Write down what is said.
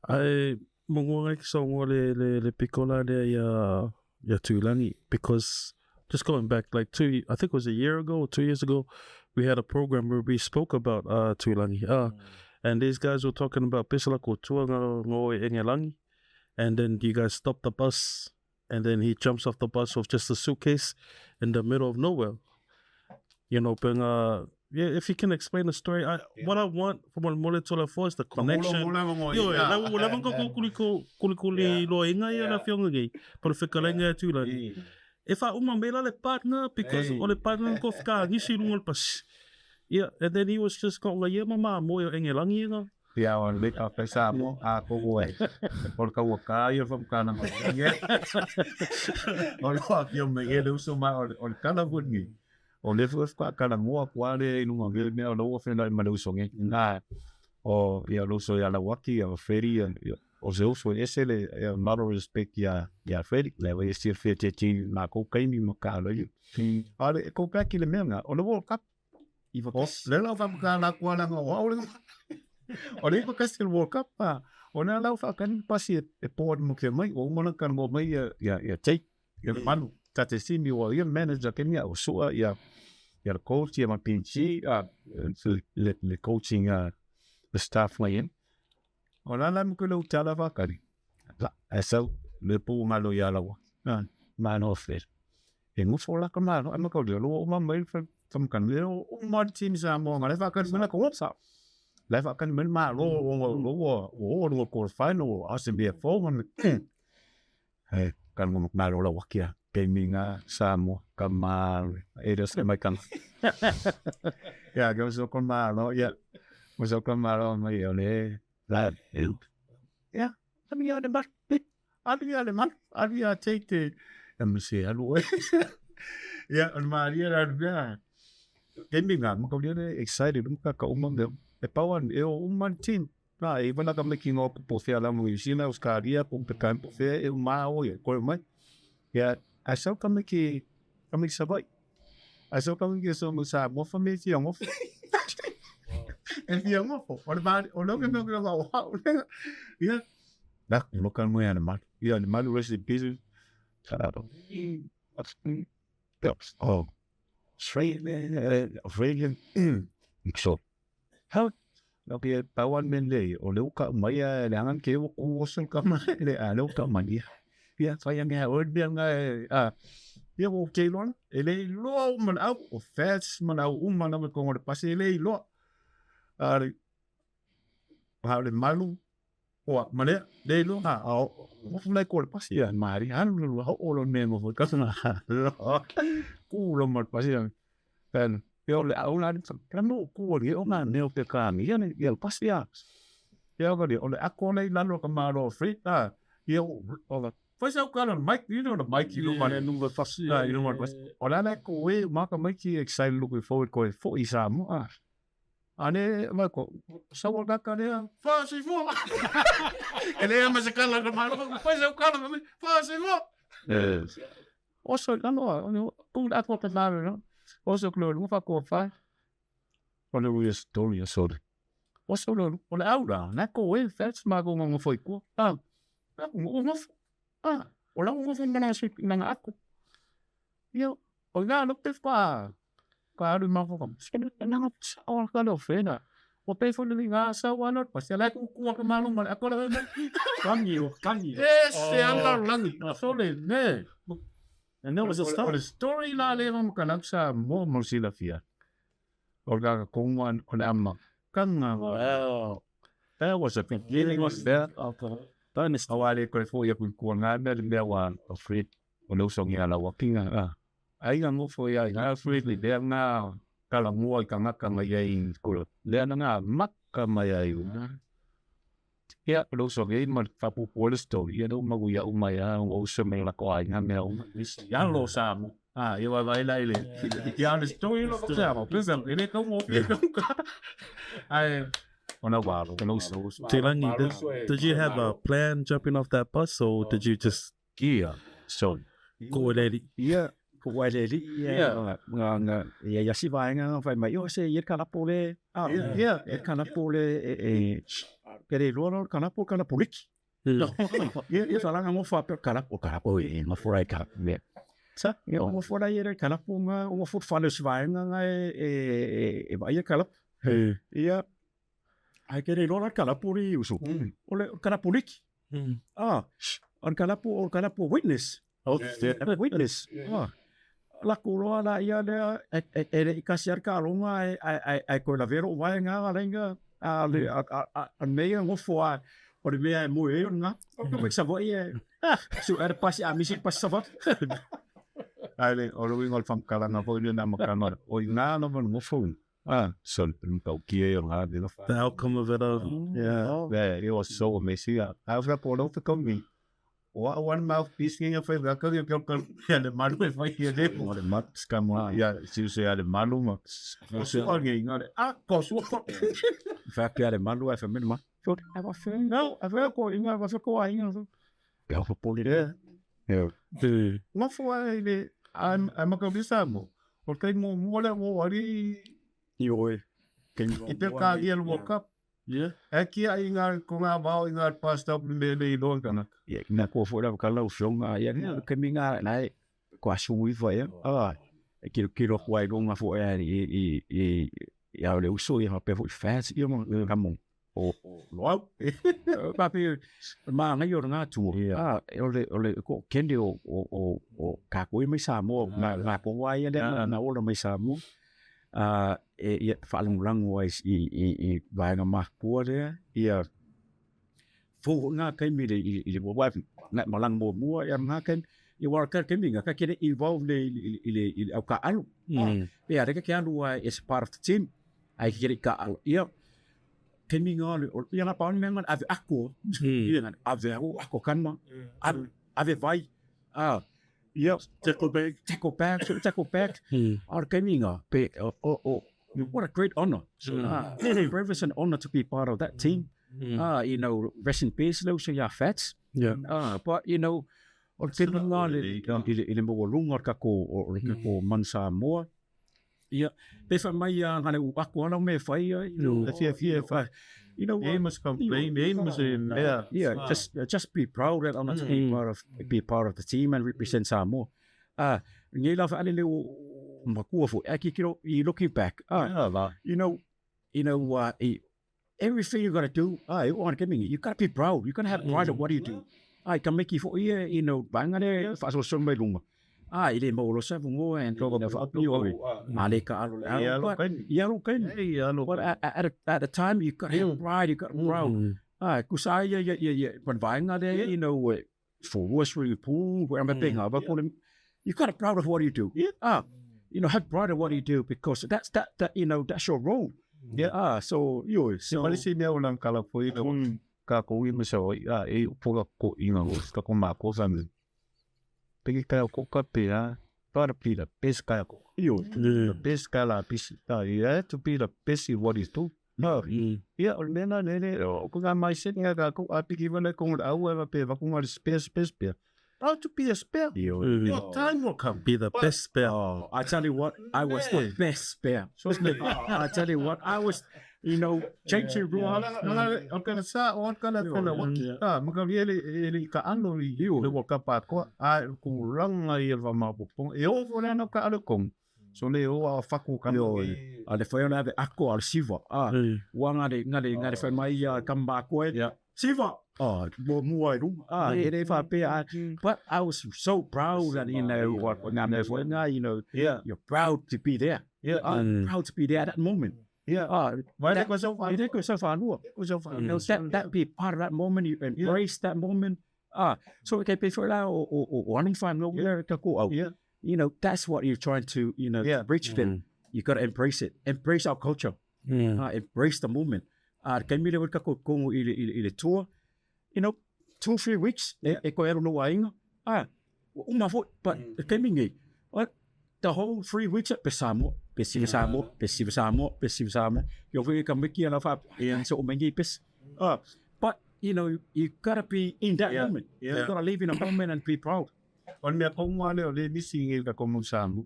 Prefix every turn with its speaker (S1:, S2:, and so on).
S1: Ae mongua ngai ki songo le le le piko la lea ia ia Tuilagi because just going back like two I think it was a year ago or 2 years ago we had a program where we spoke about Tuilagi and these guys were talking about pesela ko tua nga ngo e Engelangi and then you guys stopped the bus and then he jumps off the bus with just a suitcase in the middle of nowhere. You know, but yeah, if you can explain the story, I, yeah. what I want from what Mole Tola for is the connection. Yo, la la vanga ko kuli ko kuli kuli lo inga ia la fionga ngi. Pero fekalenga atu la. E fa uma me la le partner because o le partner ko fka ngisi lunga le pas. Yeah, and then he was just got like, yeah, mama, mo yo engelangi nga.
S2: Ia o le ka whai sa mo a ko oe. O le kaua ka ia wha mkana ma. O le wha fio me e le uso ma o le kala vungi. O le fua wha kala mua kua le i lunga vele mea o le ua whenai ma le uso nge. Nā, o ia le uso ia la waki, ia wheri, ia o se uso e ese le ia lot of respect ia ia wheri. Le wei e sia whea te ti nā kou kaimi ma ka lo iu. A le, ko back i le mea ngā, o le World Cup,
S3: I
S2: whakasi. Le lau whamukana kua langa o au lenga. O le whakasi le World Cup, a, o nā lau whakani pasi e, e pō mo ke mai, o umana ka mo mai ia, ia, ia Jake, ia Manu, ta te simi o ia manager ke nia, o sua ia, ia le coach, ia ma PG, a, le, le coaching, a, the staff mai en. O nā lau mo ke lau tala whakani. La, e sau, le pō ngalo ia lawa. Mano whera. E ngofo la ka malo, ama ka leo o ma mai fa fa kan leo o ma team sa mo ngale fa kan mena ko sa. La fa kan men ma lo o o o o o ko final o ase be fo man. He kan mo ma lo la wakia ke mi nga sa mo ka ma e res mai kan. Ya que so con ma lo ya. Mo so con ma lo mai o le la. Ya, ami ya de Alu ia le malu, alu ia take te, e ma se alu oe. Ia, o le malia la le mea, taimi ngā, ma kau le excited uma ka uma mea, e pau an, e o uma an team. Nā, e wana ka meki ngā po whea la mo New Zealand, Australia, po pe kain po whea, e uma o ia, koe mai. Ia, a sau ka meki, ka meki Savai'i. A sau ka meki so mo sa, mo fa me fia ngofo. E fia ngofo, o le malia, o le mea ka o hau. Ia, La, lo ka mo ana malu. Ia, le malu rest in peace. Oh, Australia, so, how, no ke pawan men le, o le uka mai a le angan ke o ku osul ka mai le a le uka mai ia. Ia, fai ange ha oe mea nga a, ia o ke loa, e le loa o man au, o fats man au uma na me kongo le pasi e le loa. A le, ha le malu, Oa, ma lea, le iloa, a, a, o lai ko le pasi ia, maari, alu le lua, o lo me mo foi kasana, ku lo ma le pasi ia, pen, ia o le au la ni, ka no ku o le o ngā neo te kāni, ia ne, ia le pasi ia, ia o le, o le ako nei lalo ka māro free, a, ia o, o la, fai sau kala Mike, you know the Mike, you know my,
S1: Yeah, number pasi.
S2: you know my pasi. O la la ko e, maka Mike excited looking forward ko e fo i Samoa. Ane, mai ko, sawa kaka lea, fa se fua. E lea ma se kala ka malo, fai sau kala ma me, fa se fua. Oso i lalo, o ku la ko te malo, no. Oso ko lo fa ko fa. O le ui story a sorry. Oso lo, o le au la, na ko e, fats ma ko ngo foi ko. Ah, o ngo ah, o la ngo foi na se na ako. Ia, o ngā lo te fa. Ka alu ma ko nanga o ka lo fena. O pe fo ni ngā sa wa no pa se la ku ku ka malu ma ko la
S3: Kangi o kangi.
S2: E se anga langi. So le ne.
S1: And that was the
S2: O
S1: start.
S2: le story la le mo ka sa mo mo si la fia. O ka ko ngwan o le amma. Kanga.
S1: Wow.
S2: That was a beginning was there.
S1: Okay. Dynasty.
S2: Awa le koe fo ia ku ku ngā mea le mea wa o Fred. O le uso ngia la wakinga. Ah. Ai ngā ngofo ia i ngā Fred le lea ngā kala mua i ka ngaka mai ai i kura. Lea na ngā maka mai ai una. Ia, o le uso ngia i ma whapupu o le story. Ia le umagu ia umai a o uso me la ko ai ngā mea uma. Ia lo sa mo. Ah, ia wa vai lai le. Ia le story lo ko sa mo. Pesa, e le kau mo e kau ka. Ai, ona walo, ona uso uso.
S1: Tuilangi, did you have a plan jumping off that bus or did you just
S2: Ia, so.
S1: go with Eddie?
S2: Ia,
S4: Ko wai le li ia nga nga ia ia si vaenga nga fai mai o se ia ka lapo le a
S2: Yeah.
S4: e ka lapo le e e ke le loa lo ka lapo ka lapo liki.
S2: Yeah,
S4: Ia sa langa mo fa pe ka lapo ka lapo e nga fora ka le.
S2: Sa?
S4: Ia o fora ia ka lapo nga o fo fa le si vaenga nga e e e vai ia ka lapo. Ia ai ke le loa ka lapo ri usu. O le ka lapo liki. Ah, o ka lapo o ka lapo witness.
S2: Oh, yeah.
S4: Witness. Ah. La kuloa la ia lea e e e le kasi ar ka longa e e e ko la vero vai nga lenga a le a a a mea ngofo a o le mea e mo e nga o ko sa vo e su er pasi a misi pasi sa va
S2: Ai le o lo ingol fam kala na foi na makana. O ina no mo mo fo. Ah, so no kia o nga de no fa.
S1: The outcome of it all. Yeah.
S2: Yeah, it was so amazing. I was like, all over coming. Wa one mouthpiece ngi fa ga ka ka ka ya le malu e fa ya le
S4: o le mat
S2: skamo ya si se ya le malu ma. So ngi nga a ko su ko.
S4: fa ke ale malu e fa men ma so a va fe no a fa ko inga va fa ko a inga so ya fo poli
S2: Yeah.
S4: Yeah.
S2: Ma fo ai le I'm I'm a kabisa mo. O kai mo mo le mo wari
S4: Io e
S2: i te ka ia le World Cup.
S1: Yeah.
S2: E kia i ngā ko ngā wao i ngā pasta up me le i loa kana.
S4: Ia na ko fo la ka lau fionga ia ni ke mi nga na ko asu i fa ia. Ah e kilo kilo ko ai longa fo e i i i ia le uso ia pe fo fast ia mo ka mo o lo pa pe ma nga yo nga tu ah o le o le ko kende o o o o ka ko mai sa mo na na ko wa ia le na o mai sa mo ah e ia whaalungulangu ai i i i vaenga mahpua lea ia fo ngā kaimi le i i le wa na malang mo mua ia ngā kaimi i wara ka kaimi ngā ka kere involve le i le i le au ka alu pe are ka ke alu ai as part of the team ai kere ka alu ia kaimi ngā le ia na paoni menga ave ako ia ngā ave ako ako kanma ave vai ah ia
S1: Tackle bag.
S4: tackle back tackle back ar kaimi ngā pe o o what a great honor. Privilege and honor to be part of that team. You know, rest in peace, lo so ya fats.
S1: Yeah.
S4: But you know, o te ngā le i le mo lunga ka ko o le ko mansa moa. Ia, pe fa mai ia ngā le ako ana me whai ia, you know,
S2: E fia fia fa.
S4: you know,
S2: E mas complain, e mas e mea.
S4: yeah, just be proud and honor to be part of be part of the team and represent Samoa. Ngai la fa ale le o makua fo, e ki kiro, i looking back. You know, everything you gotta do, you want to you gotta be proud. You gotta have pride of what you do. I can make you for you, you know, bangare, faso so mai lunga. I le mo lo sa ngo and ma le ka alo le.
S2: Ia
S4: Ia lo kain.
S2: Ia lo
S4: But at the time you gotta have pride, you gotta be proud. Kusa ia ia ia pan vainga there, you know, for worse for pool, where I'm a big you gotta be proud of what you do.
S2: Yeah.
S4: You know, have pride of what you do because that's that you know, that's your role.
S2: Yeah.
S4: So you so
S2: Mali si mea o lang kala fo i ka ko i masa o a e poka ko inga o ka ko ma ko sa me. Peki ka ko ka pe a para pira pes ka ko.
S4: you
S2: The best ka la pisi. Ta you have to be the best in what you do. No. Ia o mena nene o ko ngā mai se nga ka ko a piki wana ko ngā au e pe va ko ngā spare spare spare. How to be a spare.
S4: you
S2: Your time will come.
S1: Be the best spare.
S4: Oh, I tell you what, I was the best spare. I tell you what, I was, you know, changing rules.
S2: O kana sa o kana kona waki. Ah, maka ele ele ka ando i le wa ka pa ko a ko ranga i va ma po. E o fo na ka alo kong. So le o a faku ka
S4: Yo, a le whai ona ave ako a le siva. Wa ngare ngare ngare whai mai ia kamba koe.
S2: Yeah.
S4: Siva! Oh, mo mua i runga. E re wha pe but I was so proud that, you know, what ngā mea whai ngā, you know,
S2: Yeah.
S4: you're proud to be there.
S2: Yeah.
S4: Proud to be there at that moment.
S2: Yeah. Vai le ko so
S4: E re koe so whanua.
S2: ko so
S4: You know, that be part of that moment, you embrace that moment. So okay, before that, or running fine,
S2: Yeah.
S4: you know, that's what you're trying to, you know,
S2: Yeah.
S4: reach them. You got to embrace it. Embrace our culture. Embrace the moment. Kei mire wika ko kongo i le tour. You know, 2-3 weeks, e koe ero no wainga. Uma fo, but kei mingi. The whole 3 weeks, pe Samoa, pe siva Samoa, pe siva Samoa, pe siva Samoa. Yo wika ka miki ana wha, so o mengi pes. But, you know, you gotta be in that moment.
S2: Yeah.
S4: You gotta live in a moment and be proud.
S2: O le mea tonu lava lea o lea e misi i le tatou mau Samoa.